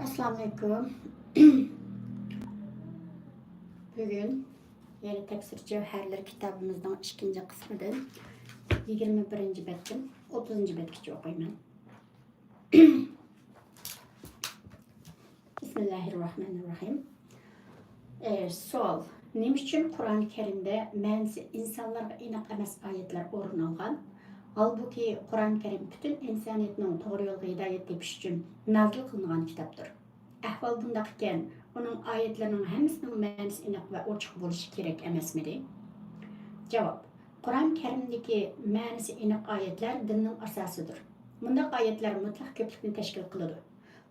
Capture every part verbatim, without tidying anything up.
ئەسسالامۇئەلەيكۇم. بۈگۈن يەنە تەپسىر جەۋھەرلىرى كىتابىمىزنىڭ ئىككىنچى قىسمىدىن يىگىرمە بىرىنچى بەتتىن ئوتتۇزىنچى بەتكىچە ئوقۇيمەن. بىسمىللاھىررەھمانىررەھىم. ئە، سوئال. نېمە ئۈچۈن قۇرئان كەرىمدە مەنىسى ئىنسانلارغا ئېنىق ئەمەس ئايەتلەر ئورۇن ئالغان؟ ھالبۇكى، قۇرئان كەرىم پۈتۈن ئىنسانىيەتنىڭ توغرا يولغا ھىدايەت تېپىشى ئۈچۈن نازىل قىلىنغان كىتابتۇر. ئەھۋال بۇنداق ئىكەن، ئۇنىڭ ئايەتلىرىنىڭ ھەممىسىنىڭ مەنىسى ئېنىق ۋە ئوچۇق بولۇشى كېرەك ئەمەسمىدى؟ جاۋاب. قۇرئان كەرىمدىكى مەنىسى ئېنىق ئايەتلەر دىننىڭ ئاساسىدۇر. مۇنداق ئايەتلەر مۇتلەق كۆپلۈكنى تەشكىل قىلىدۇ.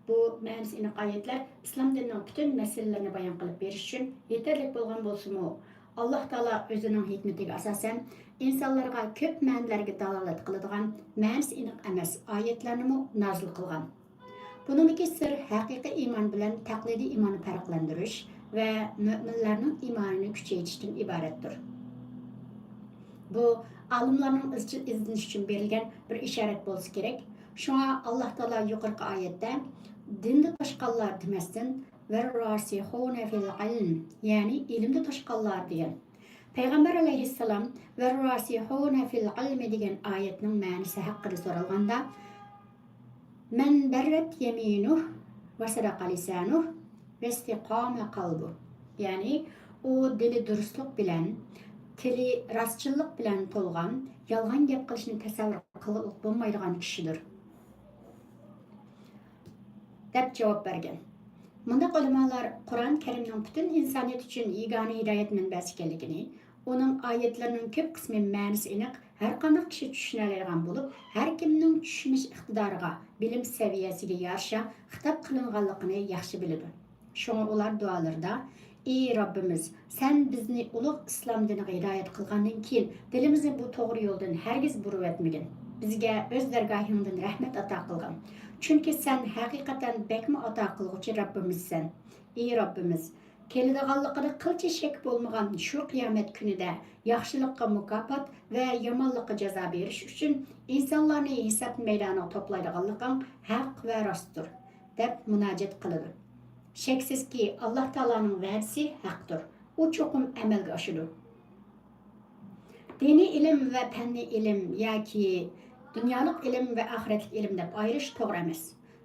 بۇ مەنىسى ئېنىق ئايەتلەر ئىسلام دىنىنىڭ پۈتۈن مەسىلىلىرىنى بايان قىلىپ بېرىش ئۈچۈن يېتەرلىك بولغان بولسىمۇ، ئاللاھ تائالا ئۆزىنىڭ ھېكمىتىگە ئاساسەن، ئىنسانلارغا كۆپ مەنىلەرگە دالالەت قىلىدىغان مەنىسى ئېنىق ئەمەس ئايەتلەرنىمۇ نازىل قىلغان. بۇنىڭدىكى سىر ھەقىقىي ئىمان بىلەن تەقلىدىي ئىماننى پەرقلەندۈرۈش ۋە مۆمىنلەرنىڭ ئىمانىنى كۈچەيتىشتىن ئىبارەتتۇر. بۇ ئالىملارنىڭ ئىزچىل ئىزدىنىشى ئۈچۈن بېرىلگەن بىر ئىشارەت بولسا كېرەك. شۇڭا ئاللاھ تائالا يۇقىرىقى ئايەتتە دىندا توشقانلار دېمەستىن، ۋەرراسىخۇنە فىل ئىلم، يەنى ئىلىمدە توشقانلار دېگەن. پەيغەمبەر ئەلەيھىسسالام ۋەرراسىخۇنە فىل ئىلمى دېگەن ئايەتنىڭ مەنىسى ھەققىدە سورالغاندا، مەن بەررەت يەمىنۇھ ۋە سەدەقە لىسانۇھ ۋەستىقامە قەلبۇھ. يەنى ئۇ دىلى دۇرۇسلۇق بىلەن، تىلى راستچىللىق بىلەن تولغان، يالغان گەپ قىلىشنى تەسەۋۋۇر قىلغىلى بولمايدىغان كىشىدۇر، دەپ جاۋاب بەرگەن. مۇنداق ئۆلىمالار قۇرئان كەرىمنىڭ پۈتۈن ئىنسانىيەت ئۈچۈن يېگانە ھىدايەت مەنبەسى ئىكەنلىكىنى، ئۇنىڭ ئايەتلىرىنىڭ كۆپ قىسمى مەنىسى ئېنىق، ھەرقانداق كىشى چۈشىنەلەيدىغان بولۇپ، ھەر كىمنىڭ چۈشىنىش ئىقتىدارىغا، بىلىم سەۋىيەسىگە يارىشا خىتاب قىلىنغانلىقىنى ياخشى بىلىدۇ. شۇڭا ئۇلار دۇئالىرىدا، ئى رەببىمىز، سەن بىزنى ئۇلۇغ ئىسلام دىنىغا ھىدايەت قىلغاندىن كېيىن، دىلىمىزنى بۇ توغرا يولدىن ھەرگىز بۇرۇۋەتمىگىن. بىزگە ئۆز دەرگاھىڭدىن رەھمەت ئاتا قىلغىن. چۈنكى سەن ھەقىقەتەن بەكمۇ ئاتا قىلغۇچى رەببىمىزسەن. ئى رەببىمىز، كېلىدىغانلىقىدا قىلچە شەك بولمىغان شۇ قىيامەت كۈنىدە ياخشىلىققا مۇكاپات ۋە يامانلىققا جازا بېرىش ئۈچۈن ئىنسانلارنى ھېساب مەيدانىغا توپلايدىغانلىقىڭ ھەق ۋە راستتۇر، دەپ مۇناجەت قىلىدۇ. شەكسىزكى، ئاللاھ تائالانىڭ ۋەدىسى ھەقتۇر. ئۇ چوقۇم ئەمەلگە ئاشىدۇ. دىنىي ئىلىم ۋە پەننىي ئىلىم ياكى دۇنيالىق ئىلىم ۋە ئاخىرەتلىك ئىلىم دەپ ئايرىش توغرا ئەمەس.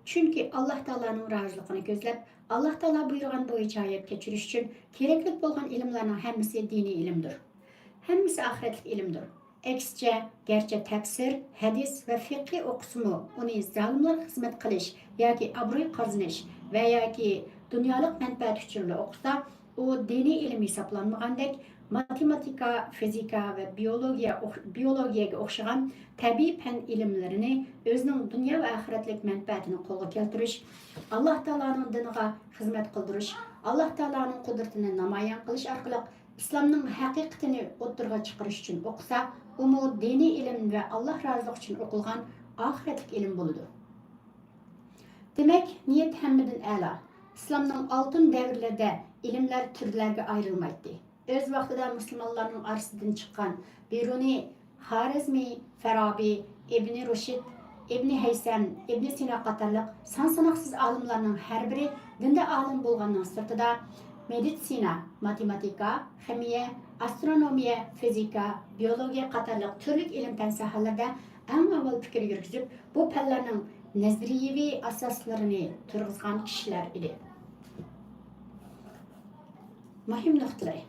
چۈنكى ئاللاھ تائالانىڭ رازىلىقىنى كۆزلەپ، ئاللاھ تائالا بۇيرۇغان بويىچە ھايات كەچۈرۈش ئۈچۈن كېرەكلىك بولغان ئىلىملارنىڭ ھەممىسى دىنىي ئىلىمدۇر. ھەممىسى ئاخىرەتلىك ئىلىمدۇر. ئەكسىچە، گەرچە تەپسىر، ھەدىس ۋە فىقھى ئوقۇسىمۇ، ئۇنى زالىملارغا خىزمەت قىلىش ياكى ئابرۇي قازىنىش ۋە ياكى دۇنيالىق مەنپەئەت ئۈچۈنلا ئوقۇسا، ئۇ دىنىي ئىلىم ھېسابلانمىغاندەك، ماتېماتىكا، فىزىكا ۋە بىيولوگىيە ئوخ-، بىيولوگىيەگە ئوخشىغان تەبىئىي پەن ئىلىملىرىنى ئۆزىنىڭ دۇنيا ۋە ئاخىرەتلىك مەنپەئەتىنى قولغا كەلتۈرۈش، ئاللاھ تائالانىڭ دىنىغا خىزمەت قىلدۇرۇش، ئاللاھ تائالانىڭ قۇدرىتىنى نامايان قىلىش ئارقىلىق ئىسلامنىڭ ھەقىقىتىنى ئوتتۇرىغا چىقىرىش ئۈچۈن ئوقۇسا، ئۇمۇ دىنىي ئىلىم ۋە ئاللاھ رازىلىقى ئۈچۈن ئوقۇلغان ئاخىرەتلىك ئىلىم بولىدۇ. دېمەك، نىيەت ھەممىدىن ئەلا. ئىسلامنىڭ ئالتۇن دەۋرلىرىدە ئىلىملەر تۈرلەرگە ئايرىلمايتتى. ئۆز ۋاقتىدا مۇسۇلمانلارنىڭ ئارىسىدىن چىققان بىرۇنى، خارەزمى، فارابى، ئىبنى رۇشد، ئىبنى ھەيسەم، ئىبنى سىنا قاتارلىق سان-ساناقسىز ئالىملارنىڭ ھەر بىرى دىندا ئالىم بولغاننىڭ سىرتىدا، مېدىتسىنا، ماتېماتىكا، خىمىيە، ئاسترونومىيە، فىزىكا، بىيولوگىيە قاتارلىق تۈرلۈك ئىلىم-پەن ساھەلىرىدە ئەڭ ئاۋۋال پىكىر يۈرگۈزۈپ، بۇ پەنلەرنىڭ نەزەرىيىۋى ئاساسلىرىنى تۇرغۇزغان كىشىلەر ئىدى. مۇھىم نۇقتىلىرى.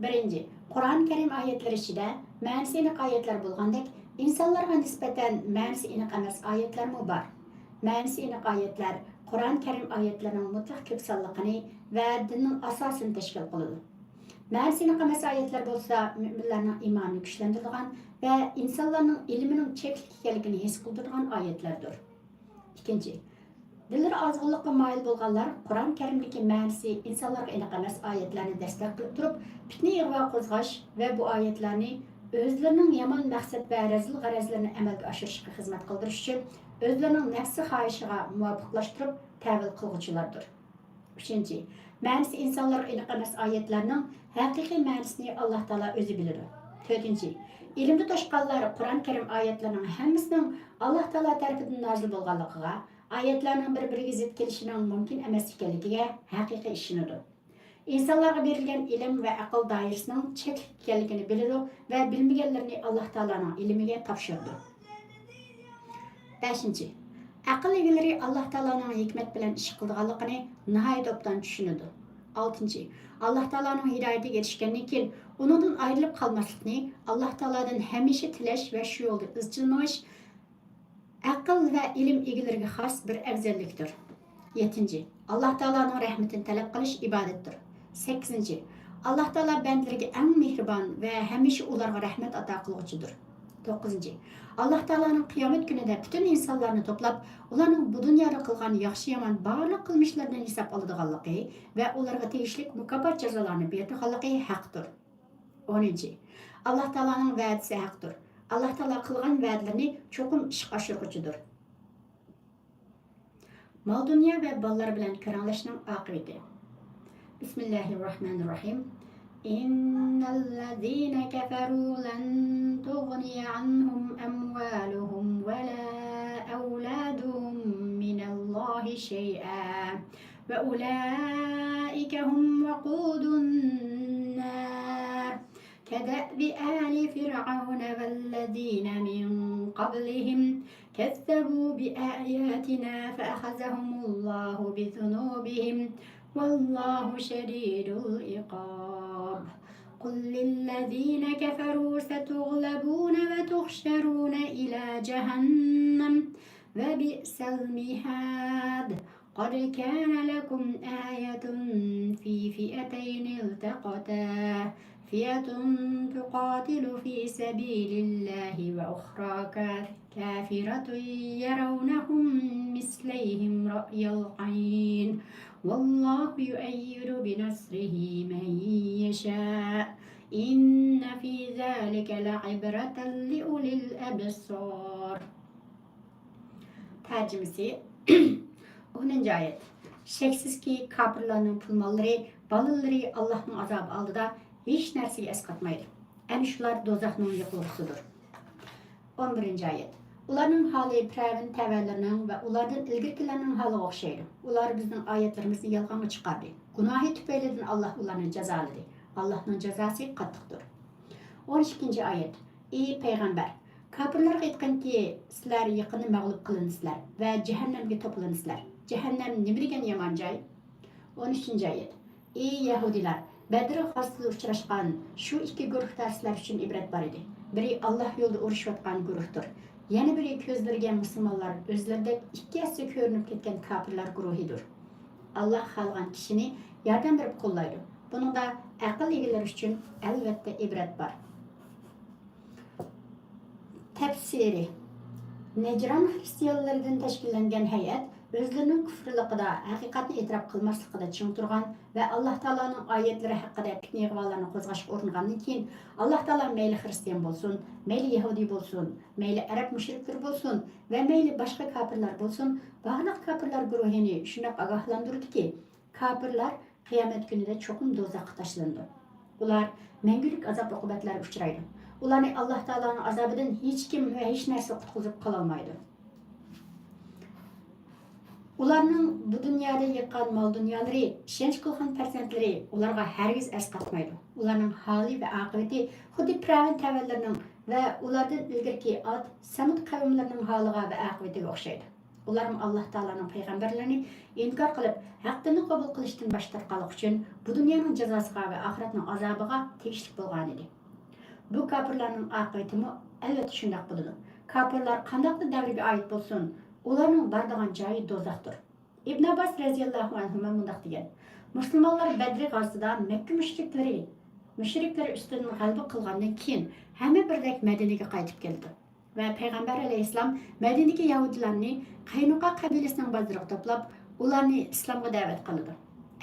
بىرىنچى، قۇرئان كەرىم ئايەتلىرى ئىچىدە مەنىسى ئېنىق ئايەتلەر بولغاندەك، ئىنسانلارغا نىسبەتەن مەنىسى ئېنىق ئەمەس ئايەتلەرمۇ بار. مەنىسى ئېنىق ئايەتلەر قۇرئان كەرىم ئايەتلىرىنىڭ مۇتلەق كۆپ سانلىقىنى ۋە دىننىڭ ئاساسىنى تەشكىل قىلىدۇ. مەنىسى ئېنىق ئەمەس ئايەتلەر بولسا مۆمىنلەرنىڭ ئىمانىنى كۈچلەندۈرىدىغان ۋە ئىنسانلارنىڭ ئىلمىنىڭ چەكلىك ئىكەنلىكىنى ھېس قىلدۇرىدىغان ئايەتلەردۇر. ئىككىنچى، دىللىرى ئازغۇنلۇققا مايىل بولغانلار قۇرئان كەرىمدىكى مەنىسى ئىنسانلارغا ئېنىق ئەمەس ئايەتلەرنى دەستەك قىلىپ تۇرۇپ، پىتنە-ئىغۋا قوزغاش ۋە بۇ ئايەتلەرنى ئۆزلىرىنىڭ يامان مەقسەت ۋە رەزىل غەرەزلىرىنى ئەمەلگە ئاشۇرۇشقا خىزمەت قىلدۇرۇش ئۈچۈن ئۆزلىرىنىڭ نەپسى خاھىشىغا مۇۋاپىقلاشتۇرۇپ تەۋىل قىلغۇچىلاردۇر. ئۈچىنچى، مەنىسى ئىنسانلارغا ئېنىق ئەمەس ئايەتلەرنىڭ ھەقىقىي مەنىسىنى ئاللاھ تائالا ئۆزى بىلىدۇ. تۆتىنچى، ئىلىمدە توشقانلار قۇرئان كەرىم ئايەتلىرىنىڭ ھەممىسىنىڭ ئاللاھ تائالا تەرىپىدىن نازىل بولغانلىقىغا، ئايەتلەرنىڭ بىر-بىرىگە زىت كېلىشىنىڭ مۇمكىن ئەمەس ئىكەنلىكىگە ھەقىقىي ئىشىنىدۇ. ئىنسانلارغا بېرىلگەن ئىلىم ۋە ئەقىل دائىرىسىنىڭ چەكلىك ئىكەنلىكىنى بىلىدۇ ۋە بىلمىگەنلىرىنى ئاللاھ تائالانىڭ ئىلمىگە تاپشۇرىدۇ. بەشىنچى، ئەقىل ئىگىلىرى ئاللاھ تائالانىڭ ھېكمەت بىلەن ئىش قىلىدىغانلىقىنى ناھايىتى ئوبدان چۈشىنىدۇ. ئالتىنچى، ئاللاھ تائالانىڭ ھىدايىتىگە ئېرىشكەندىن كېيىن ئۇنىڭدىن ئايرىلىپ قالماسلىقنى، ئاللاھ تائالادىن ھەمىشە تىلەش ۋە شۇ يولدا ئىزچىل مېڭىش ئەقىل ۋە ئىلىم ئىگىلىرىگە خاس بىر ئەۋزەللىكتۇر. يەتتىنچى، ئاللاھ تائالانىڭ رەھمىتىنى تەلەپ قىلىش ئىبادەتتۇر. سەككىزىنچى، ئاللاھ تائالا بەندىلىرىگە ئەڭ مېھرىبان ۋە ھەمىشە ئۇلارغا رەھمەت ئاتا قىلغۇچىدۇر. توققۇزىنچى، ئاللاھ تائالانىڭ قىيامەت كۈنىدە پۈتۈن ئىنسانلارنى توپلاپ، ئۇلارنىڭ بۇ دۇنيادا قىلغان ياخشى-يامان بارلىق قىلمىشلىرىدىن ھېساب ئالىدىغانلىقى ۋە ئۇلارغا تېگىشلىك مۇكاپات جازالارنى بېرىدىغانلىقى ھەقتۇر. ئونىنچى، ئاللاھ تائالانىڭ ۋەدىسى ھەقتۇر. ئاللاھ تائالا قىلغان ۋەدىلىرىنى چوقۇم ئىشقا ئاشۇرغۇچىدۇر. مال-دۇنيا ۋە بالىلار بىلەن كىرىڭلەشنىڭ ئاقىۋىتى. بىسمىللاھىررەھمانىررەھىم. إن الذين كفروا لن تغني عنهم أموالهم ولا أولادهم من الله شيئا وأولئك هم وقود النار. كدأب آل فرعون والذين من قبلهم كذبوا بآياتنا فأخذهم الله بذنوبهم والله شديد العقاب. قل للذين كفروا ستغلبون وتحشرون إلى جهنم وبئس المهاد. قد كان لكم آية في فئتين التقتا فئة تقاتل في سبيل الله وأخرى كا- كافرة يرونهم مثليهم رأي العين والله يؤيد بنصره من يشاء إن في ذلك لعبرة لأولي الأبصار. تەرجىمىسى. ئونىنچى ئايەت. شەكسىزكى، كاپىرلارنىڭ پۇل-ماللىرى، بالىلىرى ئاللاھنىڭ ئازابى ئالدىدا ھېچ نەرسىگە ئەسقاتمايدۇ. ئەنە شۇلار دوزاخنىڭ يوقلىغۇسىدۇر. ئون بىرىنچى ئايەت. ئۇلارنىڭ ھالى پىرئەۋن تەۋەلىرىنىڭ ۋە ئۇلاردىن ئىلگىرىكىلەرنىڭ ھالىغا ئوخشايدۇ. ئۇلار بىزنىڭ ئايەتلىرىمىزنى يالغانغا چىقاردى. گۇناھى تۈپەيلىدىن ئاللاھ ئۇلارنى جازالىدى. ئاللاھنىڭ جازاسى قاتتىقتۇر. ئون ئىككىنچى ئايەت. ئى پەيغەمبەر! كاپىرلارغا ئېيتقىنكى، سىلەر يېقىندا مەغلۇپ قىلىنىسىلەر ۋە جەھەننەمگە توپلىنىسىلەر. جەھەننەم نېمە دېگەن يامان جاي! ئون ئۈچىنچى ئايەت. ئى يەھۇدىيلار! بەدر غازىتىدە ئۇچراشقان شۇ ئىككى گۇرۇھتا سىلەر ئۈچۈن ئىبرەت بار ئىدى. بىرى ئاللاھ يولىدا ئۇرۇشۇۋاتقان گۇرۇھتۇر. يەنە بىرى كۆزلىرىگە مۇسۇلمانلار ئۆزلىرىدەك ئىككى ھەسسە كۆرۈنۈپ كەتكەن كاپىرلار گۇرۇھىدۇر. ئاللاھ خالىغان كىشىنى ياردەم بېرىپ قوللايدۇ. بۇنىڭدا ئەقىل ئىگىلىرى ئۈچۈن ئەلۋەتتە ئىبرەت بار. تەپسىرى. نەجران خىرىستىيانلىرىدىن تەشكىللەنگەن ھەيئەت ئۆزلىرىنىڭ كۇفرىلىقىدا، ھەقىقەتنى ئېتىراپ قىلماسلىقىدا چىڭ تۇرغان ۋە ئاللاھ تائالانىڭ ئايەتلىرى ھەققىدە پىتنە-ئىغۋالارنى قوزغاشقا ئۇرۇنغاندىن كېيىن، ئاللاھ تائالا مەيلى خىرىستىيان بولسۇن، مەيلى يەھۇدىي بولسۇن، مەيلى ئەرەب مۇشرىكلىرى بولسۇن ۋە مەيلى باشقا كاپىرلار بولسۇن، بارلىق كاپىرلار گۇرۇھىنى شۇنداق ئاگاھلاندۇردىكى، كاپىرلار قىيامەت كۈنىدە چوقۇم دوزاخقا تاشلىنىدۇ. ئۇلار مەڭگۈلۈك ئازاب-ئوقۇبەتلەرگە ئۇچرايدۇ. ئۇلارنى ئاللاھ تائالانىڭ ئازابىدىن ھېچكىم ۋە ھېچ نەرسە قۇتقۇزۇپ قالالمايدۇ. ئۇلارنىڭ بۇ دۇنيادا يىغقان مال-دۇنيالىرى، ئىشەنچ قىلغان پەرزەنتلىرى ئۇلارغا ھەرگىز ئەسقاتمايدۇ. ئۇلارنىڭ ھالى ۋە ئاقىۋىتى خۇددى پىرئەۋن تەۋەلىرىنىڭ ۋە ئۇلاردىن ئىلگىرىكى ئاد، سەمۇد قەۋملىرىنىڭ ھالىغا ۋە ئاقىۋىتىگە ئوخشايدۇ. ئۇلارمۇ ئاللاھ تائالانىڭ پەيغەمبەرلىرىنى ئىنكار قىلىپ، ھەق دىننى قوبۇل قىلىشتىن باش تارتقانلىقى ئۈچۈن، بۇ دۇنيانىڭ جازاسىغا ۋە ئاخىرەتنىڭ ئازابىغا تېگىشلىك بولغانىدى. بۇ كاپىرلارنىڭ ئاقىۋىتىمۇ ئەلۋەتتە شۇنداق بولىدۇ. كاپىرلار قانداقلا دەۋرگە ئائىت بولسۇن، ئۇلارنىڭ بارىدىغان جايى دوزاختۇر. ئىبن ئابباس رەزىياللاھۇ ئەنھۇما مۇنداق دېگەن: مۇسۇلمانلار بەدرى غازىتىدا مەككە مۇشرىكلىرى، مۇشرىكلىرى ئۈستىدىن غەلىبە قىلغاندىن كېيىن، ھەممە بىردەك مەدىنىگە قايتىپ كېلىدۇ. ۋە پەيغەمبەر ئەلەيھىسسالام مەدىنىدىكى يەھۇدىيلارنى قەينۇقا قەبىلىسىنىڭ بازىرىغا توپلاپ، ئۇلارنى ئىسلامغا دەۋەت قىلىدۇ.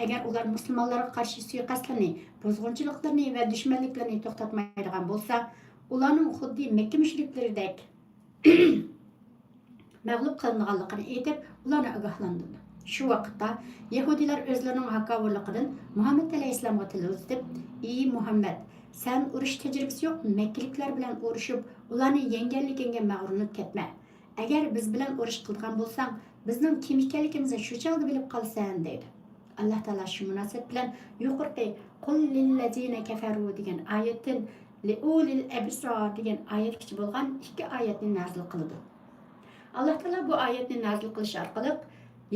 ئەگەر ئۇلار مۇسۇلمانلارغا قارشى سۇيىقەستلىرىنى، بۇزغۇنچىلىقلىرىنى ۋە دۈشمەنلىكلىرىنى توختاتمايدىغان بولسا، ئۇلارنىڭ خۇددى مەككە مۇشرىكلىرىدەك مەغلۇپ قىلىنىدىغانلىقىنى ئېيتىپ، ئۇلارنى ئاگاھلاندۇرىدۇ. شۇ ۋاقىتتا يەھۇدىيلار ئۆزلىرىنىڭ ھاكاۋۇرلۇقىدىن مۇھەممەد ئەلەيھىسسالامغا تىل ئۇزىتىپ: ئى مۇھەممەد، سەن ئۇرۇش تەجرىبىسى يوق مەككىلىكلەر بىلەن ئۇرۇشۇپ، ئۇلارنى يەڭگەنلىكىڭگە مەغرۇرلىنىپ كەتمە. ئەگەر بىز بىلەن ئۇرۇش قىلىدىغان بولساڭ، بىزنىڭ كىم ئىكەنلىكىمىزنى شۇ چاغدا بىلىپ قالىسەن» دەيدۇ. ئاللا تائالا شۇ مۇناسىۋەت بىلەن يۇقىرىقى «قۇل لىللەزىنە كەفەرۇ» دېگەن ئايەتتىن «لىئۇلىل ئەبسار» دېگەن ئايەتكىچە بولغان ئىككى ئايەتنى نازىل قىلىدۇ. ئاللا تائالا بۇ ئايەتنى نازىل قىلىش ئارقىلىق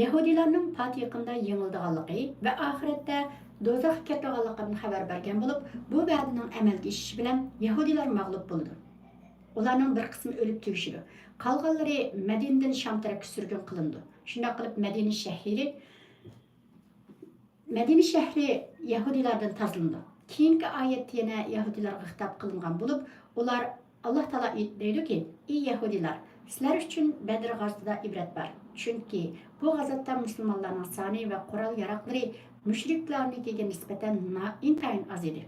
يەھۇدىيلارنىڭ پات يېقىندا يېڭىلىدىغانلىقى ۋە ئاخىرەتتە دوزاخقا كىرىدىغانلىقىدىن خەۋەر بەرگەن بولۇپ، بۇ ۋەدىنىڭ ئەمەلگە ئېشىشى بىلەن يەھۇدىيلار مەغلۇپ بولىدۇ. ئۇلارنىڭ بىر قىسمى ئۆلۈپ تۈگىشىدۇ، قالغانلىرى مەدىنىدىن شام تەرەپكە سۈرگۈن قىلىنىدۇ. شۇنداق قىلىپ، مەدىنە شەھىرى، مەدىنە شەھىرى يەھۇدىيلاردىن تازىلىنىدۇ. كېيىنكى ئايەتتە يەنە يەھۇدىيلارغا خىتاب قىلىنغان بولۇپ، ئۇلار، ئاللا تائالا ئېيت-، دەيدۇكى، ئى يەھۇدىيلار، سىلەر ئۈچۈن بەدر غازىتىدا ئىبرەت بار. چۈنكى بۇ غازاتتا مۇسۇلمانلارنىڭ سانى ۋە قورال-ياراغلىرى مۇشرىكلارنىڭكىگە نىسبەتەن نا-، ئىنتايىن ئاز ئىدى.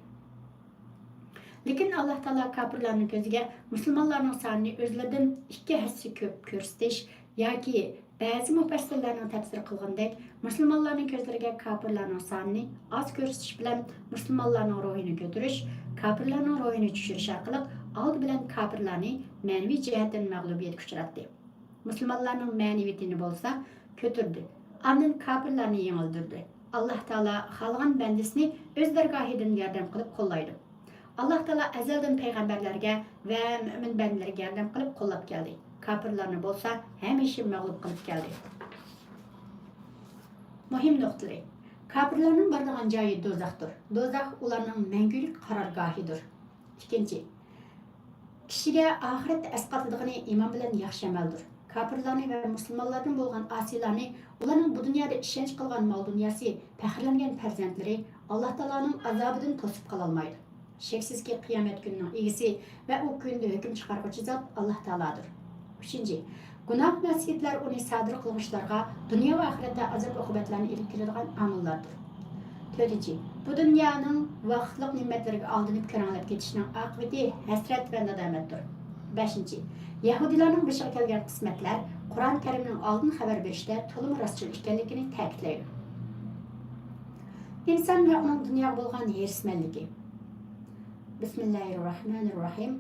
لېكىن ئاللا تائالا كاپىرلارنىڭ كۆزىگە مۇسۇلمانلارنىڭ سانىنى ئۆزلىرىدىن ئىككى ھەسسە كۆپ كۆرسىتىش ياكى بەزى مۇپەسسىرلەرنىڭ تەپسىر قىلغىنىدەك، مۇسۇلمانلارنىڭ كۆزلىرىگە كاپىرلارنىڭ سانىنى ئاز كۆرسىتىش بىلەن مۇسۇلمانلارنىڭ روھىنى كۆتۈرۈش، كاپىرلارنىڭ روھىنى چۈشۈرۈش ئارقىلىق ئالدى بىلەن كاپىرلارنى مەنىۋى جەھەتتىن مەغلۇبىيەتكە ئۇچراتتى. مۇسۇلمانلارنىڭ مەنىۋىيىتىنى بولسا كۆتۈردى. ئاندىن كاپىرلارنى يېڭىلدۈردى. ئاللا تائالا خالىغان بەندىسىنى ئۆز دەرگاھىدىن ياردەم قىلىپ قوللايدۇ. ئاللا تائالا ئەزەلدىن پەيغەمبەرلەرگە ۋە مۆمىن بەندىلەرگە ياردەم قىلىپ قوللاپ كەلدى. كاپىرلارنى بولسا ھەمىشە مەغلۇپ قىلىپ كەلدى. مۇھىم نۇقتىلىرى. كاپىرلارنىڭ بارىدىغان جايى دوزاختۇر. دوزاخ ئۇلارنىڭ مەڭگۈلۈك قارارگاھىدۇر. ئىككىنچى، كىشىگە ئاخىرەتتە ئەسقاتىدىغىنى ئىمان بىلەن ياخشى ئەمەلدۇر. كاپىرلارنى ۋە مۇسۇلمانلاردىن بولغان ئاسىيلارنى، ئۇلارنىڭ بۇ دۇنيادا ئىشەنچ قىلغان مال-دۇنياسى، پەخىرلەنگەن پەرزەنتلىرى ئاللا تائالانىڭ ئازابىدىن توسۇپ قالالمايدۇ. شەكسىزكى، قىيامەت كۈنىنىڭ ئىگىسى ۋە ئۇ كۈندە ھۆكۈم چىقارغۇچى زات ئاللا تائالالاردۇر. ئۈچىنچى، گۇناھ-مەسىيەتلەر ئۇنى سادىر قىلغۇچىلارغا دۇنيا ۋە ئاخىرەتتە ئازاب-ئوقۇبەتلەرنى ئېلىپ كېلىدىغان ئامىللاردۇر. تۆتىنچى، بۇ دۇنيانىڭ ۋاقىتلىق نېمەتلىرىگە ئالدىنىپ كۆرەڭلەپ كېتىشنىڭ ئاقىۋىتى ھەسرەت ۋە نادامەتتۇر. بەشىنچى، يەھۇدىيلارنىڭ بېشىغا كەلگەن قىسمەتلەر قۇرئان كەرىمنىڭ ئالدىن خەۋەر بېرىشتە تولىمۇ راستچىل ئىكەنلىكىنى تەكىتلەيدۇ. ئىنسان ۋە ئۇنىڭ دۇنياغا بولغان ھېرىسمەنلىكى. بىسمىللاھىررەھمانىررەھىم.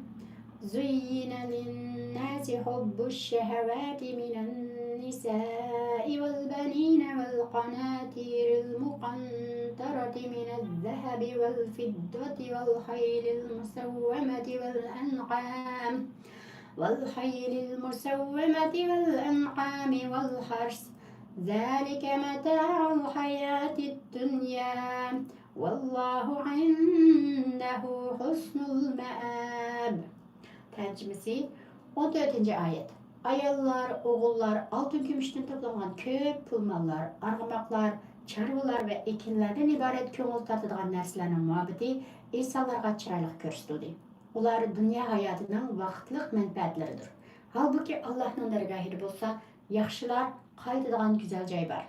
زين للناس حب الشهوات من النساء والبنين والقناطير المقنطرة من الذهب والفضة والخيل المسومة والأنعام والخيل المسومة والأنعام والحرث، ذلك متاع الحياة الدنيا، والله عنده حسن المآب. تەرجىمىسى، ئون تۆتىنچى ئايەت. ئاياللار، ئوغۇللار، ئالتۇن-كۈمۈشتىن توپلانغان كۆپ پۇل-ماللار، ئارغىماقلار، چارۋىلار ۋە ئېكىنلەردىن ئىبارەت كۆڭۈل تارتىدىغان نەرسىلەرنىڭ مۇھەببىتى ئىنسانلارغا چىرايلىق كۆرسىتىلدى. ئۇلار دۇنيا ھاياتىنىڭ ۋاقىتلىق مەنپەئەتلىرىدۇر. ھالبۇكى، ئاللاھنىڭ دەرگاھىدا بولسا ياخشىلار قايتىدىغان گۈزەل جاي بار.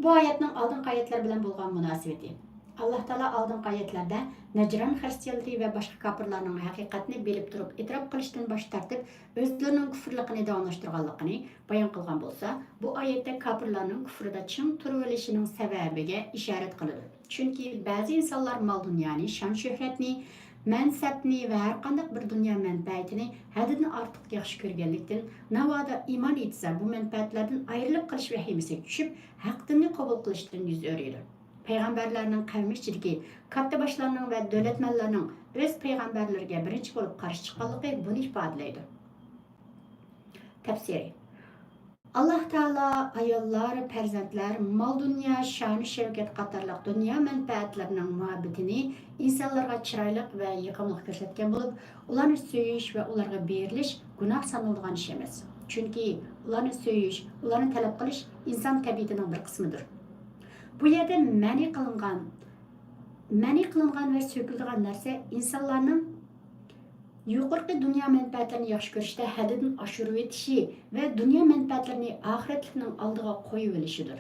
بۇ ئايەتنىڭ ئالدىنقى ئايەتلەر بىلەن بولغان مۇناسىۋىتى. ئاللاھ تائالا ئالدىنقى ئايەتلەردە نەجران خىرىستىيانلىرى ۋە باشقا كاپىرلارنىڭ ھەقىقەتنى بىلىپ تۇرۇپ ئېتىراپ قىلىشتىن باش تارتىپ، ئۆزلىرىنىڭ كۇفرلۇقىنى داۋاملاشتۇرغانلىقىنى بايان قىلغان بولسا، بۇ ئايەتتە كاپىرلارنىڭ كۇفرىدا چىڭ تۇرۇۋېلىشىنىڭ سەۋەبىگە ئىشارەت قىلىدۇ. چۈنكى بەزى ئىنسانلار مال-دۇنيانى، شان-شۆھرەتنى، مەنسەپنى ۋە ھەرقانداق بىر دۇنيا مەنپەئەتىنى ھەددىدىن ئارتۇق ياخشى كۆرگەنلىكتىن، ناۋادا ئىمان ئېيتسا، بۇ مەنپەئەتلەردىن ئايرىلىپ قېلىش ۋەھىمىسىگە چۈشۈپ، ھەق دىننى قوبۇل قىلىشتىن يۈز ئۆرۈيدۇ. پەيغەمبەرلەرنىڭ قەۋمى ئىچىدىكى كاتتىباشلارنىڭ ۋە دۆلەتمەنلەرنىڭ ئۆز پەيغەمبەرلىرىگە بىرىنچى بولۇپ قارشى چىققانلىقى بۇنى ئىپادىلەيدۇ. تەپسىرى. ئاللاھ تائالا ئاياللار، پەرزەنتلەر، مال-دۇنيا، شانۇ-شەۋكەت قاتارلىق دۇنيا مەنپەئەتلىرىنىڭ مۇھەببىتىنى ئىنسانلارغا چىرايلىق ۋە يېقىملىق كۆرسەتكەن بولۇپ، ئۇلارنى سۆيۈش ۋە ئۇلارغا بېرىلىش گۇناھ سانىلىدىغان ئىش ئەمەس. چۈنكى ئۇلارنى سۆيۈش، ئۇلارنى تەلەپ قىلىش ئىنسان تەبىئىتىنىڭ بىر قىسمىدۇر. بۇ يەردە مەنئى قىلىنغان، مەنئى قىلىنغان ۋە سۆكۈلىدىغان نەرسە ئىنسانلارنىڭ يۇقىرىقى دۇنيا مەنپەئەتلىرىنى ياخشى كۆرۈشتە ھەددىدىن ئاشۇرۇۋېتىشى ۋە دۇنيا مەنپەئەتلىرىنى ئاخىرەتلىكنىڭ ئالدىغا قويۇۋېلىشىدۇر.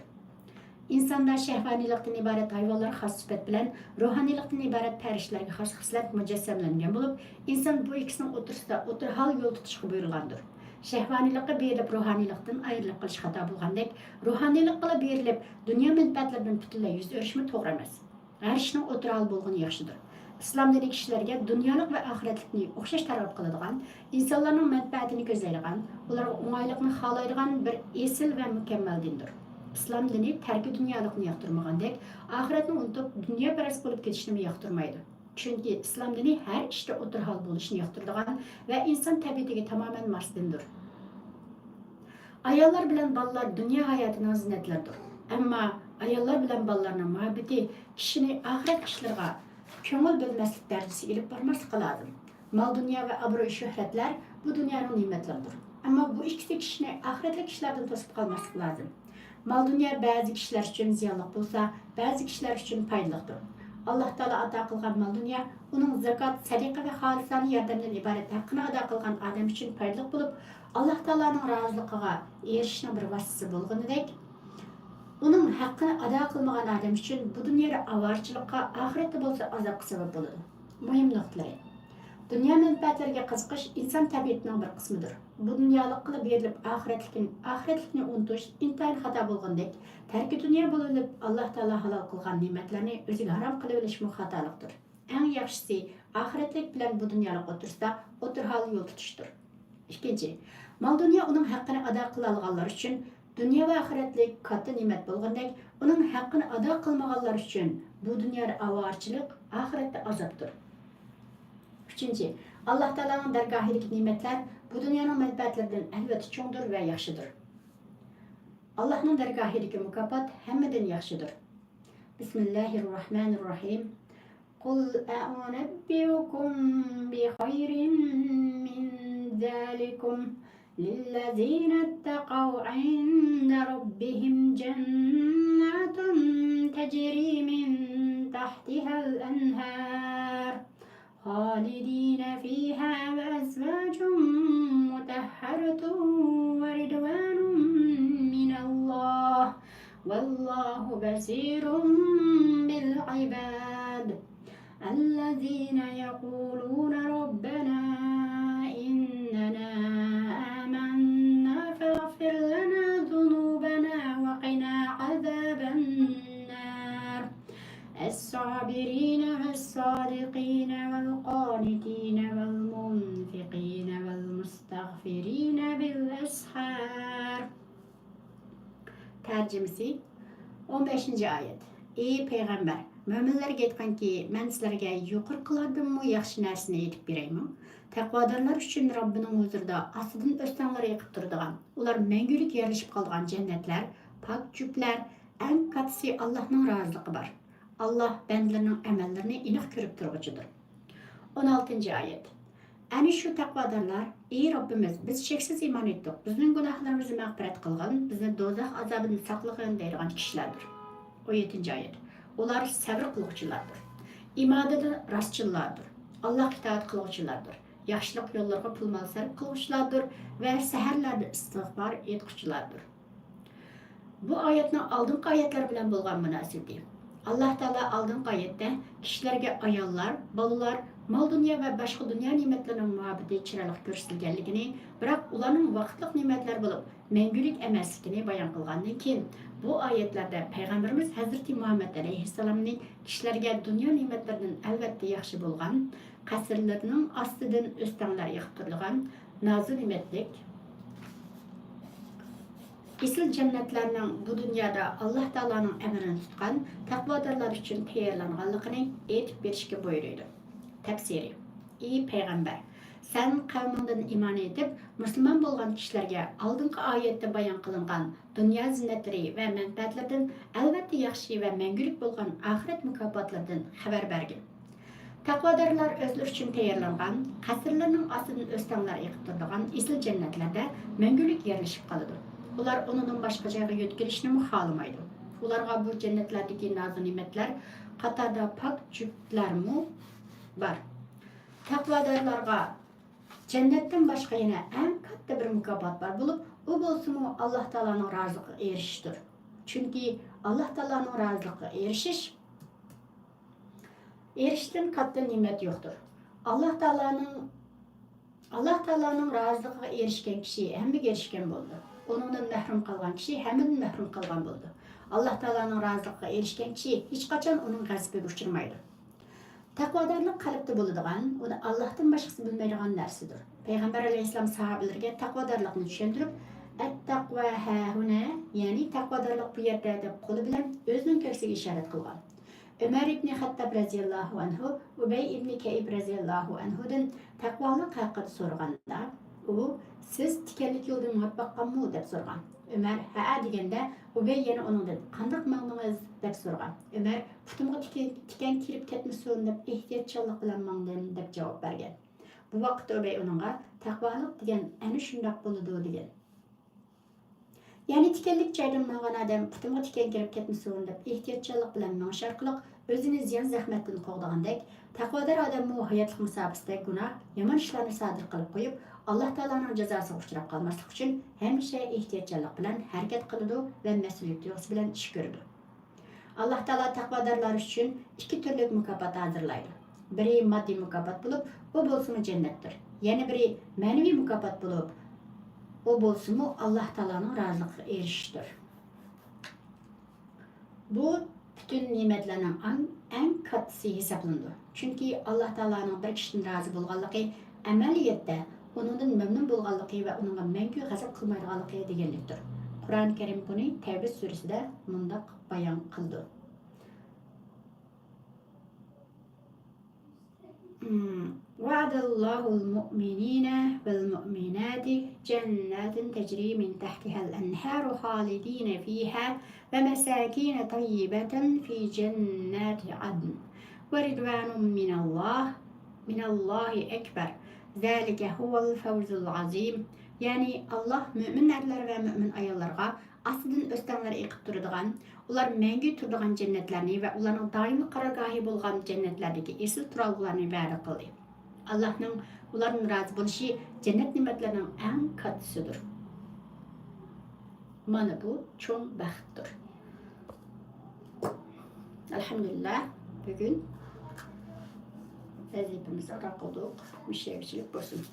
ئىنساندا شەھۋانىيلىقتىن ئىبارەت ھايۋانلار خاس سۈپەت بىلەن روھانىيلىقتىن ئىبارەت پەرىشتىلەرگە خاس خىسلەت مۇجەسسەملەنگەن بولۇپ، ئىنسان بۇ ئىككىسىنىڭ ئوتتۇرىسىدا ئوتتۇرا ھال يول تۇتۇشقا بۇيرۇلغاندۇر. شەھۋانىيلىققا بېرىلىپ روھانىيلىقتىن ئايرىلىپ قېلىش خاتا بولغاندەك، روھانىيلىققىلا بېرىلىپ دۇنيا مەنپەئەتلىرىدىن پۈتۈنلەي يۈز ئۆرۈشمۇ توغرا ئەمەس. ھەر ئىشنىڭ ئوتتۇرا ھال بولغىنى ياخشىدۇر. ئىسلام دىنى كىشىلەرگە دۇنيالىق ۋە ئاخىرەتلىكنى ئوخشاش تەرغىب قىلىدىغان، ئىنسانلارنىڭ مەنپەئەتىنى كۆزلەيدىغان، ئۇلارغا ئوڭايلىقنى خالايدىغان بىر ئېسىل ۋە مۇكەممەل دىندۇر. ئىسلام دىنى تەركى دۇنيالىقنى ياقتۇرمىغاندەك، ئاخىرەتنى ئۇنتۇپ، دۇنياپەرەس بولۇپ كېتىشنىمۇ ياقتۇرمايدۇ. چۈنكى ئىسلام دىنى ھەر ئىشتا ئوتتۇرىھال بولۇشنى ياقتۇرىدىغان ۋە ئىنسان تەبىئىتىگە تامامەن ماس دىندۇر. ئاياللار بىلەن بالىلار دۇنيا ھاياتىنىڭ زىننەتلىرىدۇر. ئەمما ئاياللار بىلەن بالىلارنىڭ مۇھەببىتى كىشىنى ئاخىرەت ئىشلىرىغا كۆڭۈل بۆلمەسلىك دەرىجىسىگە ئېلىپ بارماسلىقى لازىم. مال-دۇنيا ۋە ئابرۇي-شۆھرەتلەر بۇ دۇنيانىڭ نېمەتلىرىدۇر. ئەمما بۇ ئىككىسى كىشىنى ئاخىرەتلىك ئىشلاردىن توسۇپ قالماسلىقى لازىم. مال-دۇنيا بەزى كىشىلەر ئۈچۈن زىيانلىق بولسا، بەزى كىشىلەر ئۈچۈن پايدىلىقتۇر. ئاللاھ تائالا ئاتا قىلغان مال-دۇنيا ئۇنىڭ زاكات، سەدىقە ۋە خالىسانە ياردەمدىن ئىبارەت ھەققىنى ئادا قىلغان ئادەم ئۈچۈن پايدىلىق بولۇپ، ئاللاھ تائالانىڭ رازىلىقىغا ئېرىشىشنىڭ بىر ۋاسىتىسى بولغىنىدەك، ئۇنىڭ ھەققىنى ئادا قىلمىغان ئادەم ئۈچۈن بۇ دۇنيادا ئاۋارىچىلىققا، ئاخىرەتتە بولسا ئازابقا سەۋەب بولىدۇ. مۇھىم نۇقتىلىرى. دۇنيا مەنپەئەتلىرىگە قىزىقىش ئىنسان تەبىئىتىنىڭ بىر قىسمىدۇر. بۇ دۇنيالىققىلا بېرىلىپ، ئاخىرەتلىكنى، ئاخىرەتلىكنى ئۇنتۇش ئىنتايىن خاتا بولغىنىدەك، تەركى دۇنيا بولۇۋېلىپ، ئاللاھ تائالا ھالال قىلغان نېمەتلەرنى ئۆزىگە ھارام قىلىۋېلىشمۇ خاتالىقتۇر. ئەڭ ياخشىسى، ئاخىرەتلىك بىلەن بۇ دۇنيالىق ئوتتۇرىسىدا ئوتتۇرىھال يول تۇتۇشتۇر. ئىككىنچى، مال-دۇنيا ئۇنىڭ ھەققىنى ئادا قىلالىغانلار ئۈچۈن دۇنيا ۋە ئاخىرەتلىك كاتتا نېمەت بولغىنىدەك، ئۇنىڭ ھەققىنى ئادا قىلمىغانلار ئۈچۈن بۇ دۇنيادا ئاۋارىچىلىك، ئاخىرەتتە ئازابتۇر. ئۈچىنچى، ئاللاھ تائالانىڭ دەرگاھىدىكى نېمەتلەر بۇ دۇنيانىڭ مەنپەئەتلىرىدىن ئەلۋەتتە چوڭدۇر ۋە ياخشىدۇر. ئاللاھنىڭ دەرگاھىدىكى مۇكاپات ھەممىدىن ياخشىدۇر. بىسمىللاھىررەھمانىررەھىم. قل أنبئكم بخير من ذلكم للذين اتقوا عند ربهم جنات تجري من تحتها الأنهار خالدين فيها وأزواج مطهرة ورضوان من الله والله بصير بالعباد. الذين يقولون ربنا إننا آمنا فاغفر لنا ذنوبنا وقنا عذاب النار. الصابرين والصادقين والقانتين والمنفقين والمستغفرين بالأسحار. تەرجىمىسى: ئون بەشىنچى ئايەت. ئى پەيغەمبەر، مۆمىنلەرگە ئېيتقىنكى، مەن سىلەرگە يۇقىرىقىلاردىنمۇ ياخشى نەرسىنى ئېيتىپ بېرەيمۇ؟ تەقۋادارلار ئۈچۈن رەببىنىڭ ھۇزۇرىدا ئاستىدىن ئۆستەڭلەر ئېقىپ تۇرىدىغان، ئۇلار مەڭگۈلۈك يەرلىشىپ قالىدىغان جەننەتلەر، پاك جۈپلەر، ئەڭ كاتتىسى ئاللاھنىڭ رازىلىقى بار. ئاللاھ بەندىلىرىنىڭ ئەمەللىرىنى ئېنىق كۆرۈپ تۇرغۇچىدۇر. ئون ئالتىنچى ئايەت. ئەنە شۇ تەقۋادارلار، ئى رەببىمىز، بىز شەكسىز ئىمان ئېيتتۇق، بىزنىڭ گۇناھلىرىمىزنى مەغپىرەت قىلغىن، بىزنى دوزاخ ئازابىدىن ساقلىغىن دەيدىغان كىشىلەردۇر. ئون يەتتىنچى ئايەت. ئۇلار سەۋر قىلغۇچىلاردۇر. ئىمانىدا راستچىللاردۇر. ئاللاھقا ئىتائەت قىلغۇچىلاردۇر. ياخشىلىق يوللىرىغا پۇل-مال سەرپ قىلغۇچىلاردۇر ۋە سەھەرلەردە ئىستىغپار ئېيتقۇچىلاردۇر. بۇ ئايەتنىڭ ئالدىنقى ئايەتلەر بىلەن بولغان مۇناسىۋىتى. ئاللاھ تائالا ئالدىنقى ئايەتتە كىشىلەرگە ئاياللار، بالىلار، مال-دۇنيا ۋە باشقا دۇنيا نېمەتلىرىنىڭ مۇھەببىتى چىرايلىق كۆرسىتىلگەنلىكىنى، بىراق ئۇلارنىڭ ۋاقىتلىق نېمەتلەر بولۇپ، مەڭگۈلۈك ئەمەسلىكىنى بايان قىلغاندىن كېيىن، بۇ ئايەتلەردە پەيغەمبىرىمىز ھەزرىتى مۇھەممەد ئەلەيھىسسالامنى كىشىلەرگە دۇنيا نېمەتلىرىدىن ئەلۋەتتە ياخشى بولغان، قەسىرلىرىنىڭ ئاستىدىن ئۆستەڭلەر ئېقىپ تۇرىدىغان، نازۇ نېمەتلىك، ئېسىل جەننەتلەرنىڭ بۇ دۇنيادا ئاللاھ تائالانىڭ ئەمرىنى تۇتقان تەقۋادارلار ئۈچۈن تەييارلانغانلىقىنى ئېيتىپ بېرىشكە بۇيرۇيدۇ. تەپسىرى. ئى پەيغەمبەر، سەن قەۋمىڭدىن ئىمان ئېيتىپ، مۇسۇلمان بولغان كىشىلەرگە ئالدىنقى ئايەتتە بايان قىلىنغان دۇنيا زىننەتلىرى ۋە مەنپەئەتلىرىدىن ئەلۋەتتە ياخشى ۋە مەڭگۈلۈك بولغان ئاخىرەت مۇكاپاتلىرىدىن خەۋەر بەرگىن. تەقۋادارلار ئۆزلىرى ئۈچۈن تەييارلانغان، قەسىرلىرىنىڭ ئاستىدىن ئۆستەڭلەر ئېقىپ تۇرىدىغان ئېسىل جەننەتلەردە مەڭگۈلۈك يەرلىشىپ قالىدۇ. ئۇلار ئۇنىڭدىن باشقا جايغا يۆتكىلىشنىمۇ خالىمايدۇ. ئۇلارغا بۇ جەننەتلەردىكى نازۇ نېمەتلەر قاتارىدا پاك جۈپلەرمۇ بار. تەقۋادارلارغا جەننەتتىن باشقا يەنە ئەڭ كاتتا بىر مۇكاپات بار بولۇپ، ئۇ بولسىمۇ ئاللاھ تائالانىڭ رازىلىقىغا ئېرىشىشتۇر. چۈنكى ئاللاھ تائالانىڭ رازىلىقىغا ئېرىشىش، ئېرىشىشتىن كاتتا نېمەت يوقتۇر. ئاللاھ تائالانىڭ، ئاللاھ تائالانىڭ رازىلىقىغا ئېرىشكەن كىشى ھەممىگە ئېرىشكەن بولىدۇ. ئۇنىڭدىن مەھرۇم قالغان كىشى ھەممىدىن مەھرۇم قالغان بولىدۇ. ئاللاھ تائالانىڭ رازىلىقىغا ئېرىشكەن كىشى ھېچقاچان ئۇنىڭ غەزىپىگە ئۇچرىمايدۇ. تەقۋادارلىق قەلبتە بولىدىغان، ئۇنى ئاللاھتىن باشقىسى بىلمەيدىغان نەرسىدۇر. پەيغەمبەر ئەلەيھىسسالام ساھابىلىرىگە تەقۋادارلىقنى چۈشەندۈرۈپ، «ئەتتەقۋا ھاھۇنا»، يەنى «تەقۋادارلىق بۇ يەردە» دەپ قولى بىلەن ئۆزىنىڭ كۆكسىگە ئىشارەت قىلغان. ئۆمەر ئىبنى خەتتاب رەزىياللاھۇ ئەنھۇ ئۇبەي ئىبنى كەئىب رەزىياللاھۇ ئەنھۇدىن تەقۋالىق ھەققىدە سورىغاندا، ئۇ، «سىز تىكەنلىك يولدىن مېڭىپ باققانمۇ؟» دەپ سورىغان. ئۆمەر «ھەئە» دېگەندە، ئۇبەي يەنە ئۇنىڭدىن «قانداق ماڭدىڭىز؟» دەپ سورىغان. ئۆمەر «پۇتۇمغا تىكەن، تىكەن كىرىپ كەتمىسۇن دەپ ئېھتىياتچانلىق بىلەن ماڭدىم» دەپ جاۋاب بەرگەن. بۇ ۋاقىتتا ئۇبەي ئۇنىڭغا «تەقۋالىق دېگەن ئەنە شۇنداق بولىدۇ» دېگەن. يەنى تىكەنلىك جايدىن ماڭغان ئادەم «پۇتۇمغا تىكەن كىرىپ كەتمىسۇن» دەپ ئېھتىياتچانلىق بىلەن مېڭىش ئارقىلىق ئۆزىنى زىيان-زەخمەتتىن قوغدىغاندەك، تەقۋادار ئادەممۇ ھاياتلىق مۇساپىسىدە گۇناھ، يامان ئىشلارنى سادىر قىلىپ قويۇپ، ئاللاھ تائالانىڭ جازاسىغا ئۇچراپ قالماسلىق ئۈچۈن ھەمىشە ئېھتىياتچانلىق بىلەن ھەرىكەت قىلىدۇ ۋە مەسئۇلىيەت تۇيغۇسى بىلەن ئىش كۆرىدۇ. ئاللاھ تائالا تەقۋادارلار ئۈچۈن ئىككى تۈرلۈك مۇكاپات ھازىرلايدۇ. بىرى ماددىي مۇكاپات بولۇپ، ئۇ بولسىمۇ جەننەتتۇر. يەنە بىرى مەنىۋى مۇكاپات بولۇپ، ئۇ بولسىمۇ ئاللاھ تائالانىڭ رازىلىقىغا ئېرىشىشتۇر. بۇ پۈتۈن نېمەتلەرنىڭ ئەڭ، ئەڭ كاتتىسى ھېسابلىنىدۇ. چۈنكى ئاللاھ تائالانىڭ بىر كىشىدىن رازى بولغانلىقى ئەمەلىيەتتە ئۇنىڭدىن مەمنۇن بولغانلىقى ۋە ئۇنىڭغا مەڭگۈ غەزەپ قىلمايدىغانلىقى دېگەنلىكتۇر. قۇرئان كەرىم بۇنى تەۋبە سۈرىسىدە مۇنداق بايان قىلىدۇ. مم. وعد الله المؤمنين والمؤمنات جنات تجري من تحتها الأنهار خالدين فيها ومساكن طيبة في جنات عدن ورضوان من الله، من الله أكبر، ذلك هو الفوز العظيم. يەنى ئاللاھ مۆمىن ئەرلەر ۋە مۆمىن ئاياللارغا ئاستىدىن ئۆستەڭلەر ئېقىپ تۇرىدىغان، ئۇلار مەڭگۈ تۇرىدىغان جەننەتلەرنى ۋە ئۇلارنىڭ دائىملىق قارارگاھى بولغان جەننەتلەردىكى ئېسىل تۇرالغۇلارنى ۋەدە قىلدى. ئاللاھنىڭ ئۇلاردىن رازى بولۇشى جەننەت نېمەتلىرىنىڭ ئەڭ كاتتىسىدۇر. مانا بۇ چوڭ بەختتۇر. ئەلھەمدۇلىللاھ، بۈگۈن ۋەزىپىمىزنى ئادا قىلدۇق. مۇشۇ يەرگىچىلىك بولسۇن.